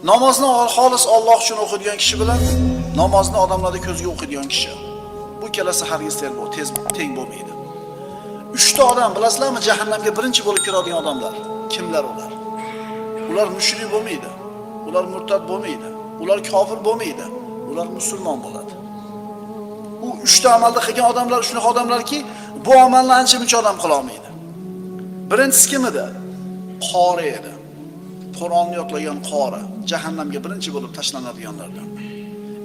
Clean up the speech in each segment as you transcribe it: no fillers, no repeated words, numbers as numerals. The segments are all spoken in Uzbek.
Namozni xolis Alloh uchun o'qiydigan kishi bilan namozni odamlarning ko'ziga o'qiydigan kishi. Bu ikkalasi hargiz tez teng bo'lmaydi. 3 ta odam bilasizlarmi, jahannamga birinchi bo'lib kiradigan odamlar. Kimlar ular? Ular mushrik bo'lmaydi. Ular murtad bo'lmaydi. Ular kofir bo'lmaydi. Ular musulmon bo'ladi. U 3 ta amalni qilgan odamlar shunaqa odamlarki, bu amalni ancha-muncha odam qila olmaydi. Birinchisi kim edi? Qori edi. Qur'onni yodlagan qori jahannamga birinchi bo'lib tashlanadiganlardan.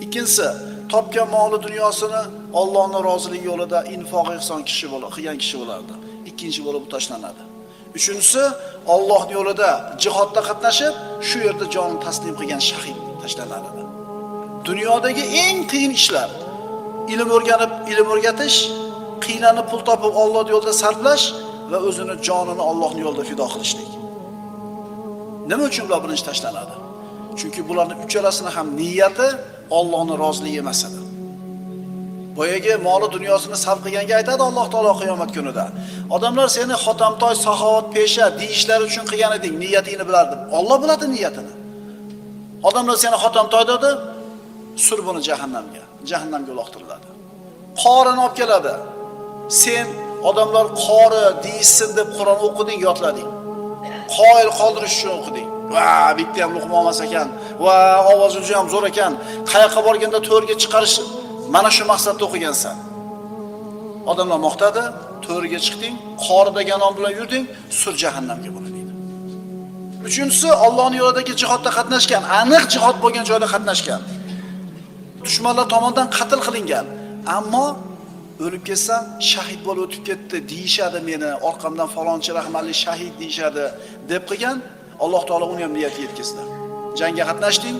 Ikkinchisi, topgan moli dunyosini Allohning roziligi yo'lida infoq ihson kishi bo'lib qilgan kishi bo'lardi. Ikkinchi bo'lib tashlanadi. Uchinchisi, Allohning yo'lida jihodda qatnashib, shu yerda jonini taslim qilgan shahid tashlanadi. Dunyodagi eng qiyin ishlar ilm o'rganib, ilm o'rgatish, qiynalib pul topib Alloh yo'lida sarflash va o'zini jonini Allohning yo'lida fido qilishlik. Nima uchun ular birinchi tashlanadi? Chunki bularning uchalasini ham niyati Allohning roziligi emas edi. Boyagi moli dunyosini sarf qilganga aytadi Alloh taolo qiyomat kunida. Odamlar seni xotamtoy, saxovat pesha deyishlari uchun qilgan eding, niyatingni bilardim. Alloh biladi niyatini. Odamlar seni xotamtoy dedi, sur buni jahannamga. Jahannamga uloqtiriladi. Qorini olib keladi. Sen odamlar qori deyishsin deb Qur'on o'qiding, yodlading. Qoyil qoldirish uchun o'qiding. Va bitta ham luqma olmas ekan, va ovozi juda ham zo'r ekan. Qayoqqa borganda to'rga chiqarish, mana shu maqsadda o'qigansan. Odamlar maqtadi, to'rga chiqding, qori degan nom bilan yurding, sur jahannamga buni deydi. Uchinchisi, Allohning yo'lidagi jihodda qatnashgan, aniq jihod bo'lgan joyda qatnashgan. Dushmanlar tomonidan qatl qilingan, ammo o'lib ketsam shahid bo'lib o'tib ketdi deyishadi meni, orqamdan falonchi rahmatli shahid deyishadi deb qilgan. Alloh taolo uni ham niyatiga yetkazdi. Jangga qatnashding,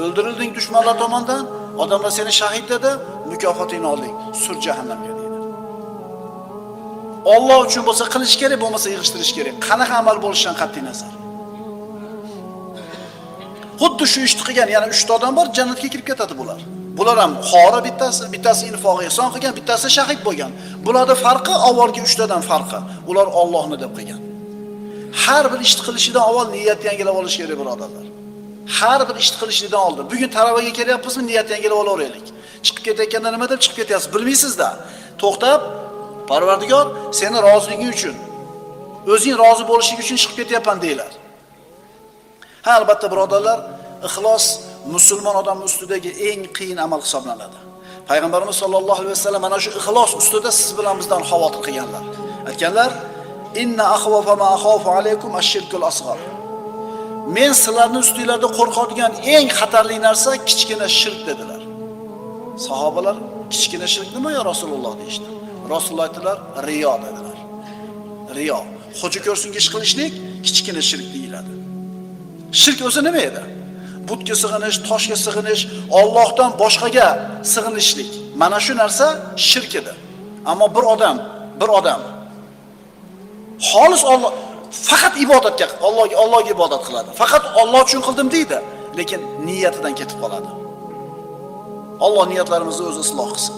o'ldirilding dushmanlar tomonidan, odamlar seni shahid dedi, mukofotingni olding, sur jahannamga deydi. Alloh uchun bo'lsa qilish kerak, bo'lmasa yig'ishtirish kerak. Qanaqa amal bo'lishidan qat'iy nazar. Xuddi shu ishni qilgan yana 3 ta odam bor, jannatga kirib ketadi bular. Bular ham qori bittasi, bittasi infoq ihson qilgan, bittasi shahid bo'lgan. Bularda farqi avvalgi 3 tadan farqi. Ular Allohni deb qilgan. Har bir ishni qilishidan avval niyat yangilab olish kerak, birodarlar. Har bir ishni qilishidan oldin. Bugun taravaga kelyapmizmi, niyat yangilab olaveraylik. Chiqib ketayotganda nima deb chiqib ketyapsiz, bilmaysiz-da. To'xtab, Parvardigor, seni roziliging uchun, o'zing rozi bo'lishing uchun chiqib ketyapman deylar. Ha, albatta birodarlar, ixlos musulmon odam ustidagi eng qiyin amal hisoblanadi. Payg'ambarimiz sollallohu alayhi vasallam mana shu ixlos ustida siz bilan bizdan xavotir qilganlar. Aytganlar: "Inna akhwafa ma akhafu alaykum ash-shirkul asghar." Men sizlarning ustingizda qo'rqadigan eng xatarli narsa kichkina shirk dedilar. Sahobalar kichkina shirk nima ya Rasululloh deyishdi. Rasululloh aytdilar, riyo dedilar. Riyo, xo'ja ko'rsinga ish qilishlik kichkina shirk deyiladi. Shirk o'zi nima edi? Butga sig'inish, toshga sig'inish, Allohdan boshqaga sig'inishlik. Mana shu narsa shirk edi. Ammo bir odam xolis Alloh faqat ibodatga, Allohga ibodat qiladi. Faqat Alloh uchun qildim deydi, lekin niyatidan ketib qoladi. Alloh niyatlarimizni o'zi isloh qilsin.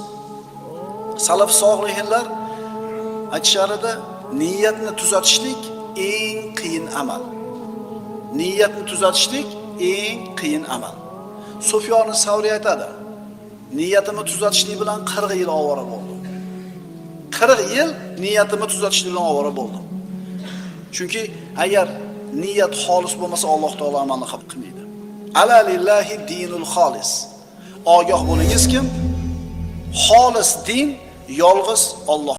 Salaf solihinlar aytishar edi, niyatni tuzatishlik eng qiyin amal. Niyatni tuzatishlik eng qiyin amal. Sufyon Savriy aytadi, niyatimni tuzatishlik bilan 40 yil ovora bo'ldim. 40 yil niyatimni tuzatishlik bilan ovora bo'ldim. Chunki agar niyat xolis bo'lmasa, Alloh taolo amalni qabul qilmaydi. Ala lillahi dinul xolis. Ogoh bo'lingiz kim? Xolis din yolg'iz Alloh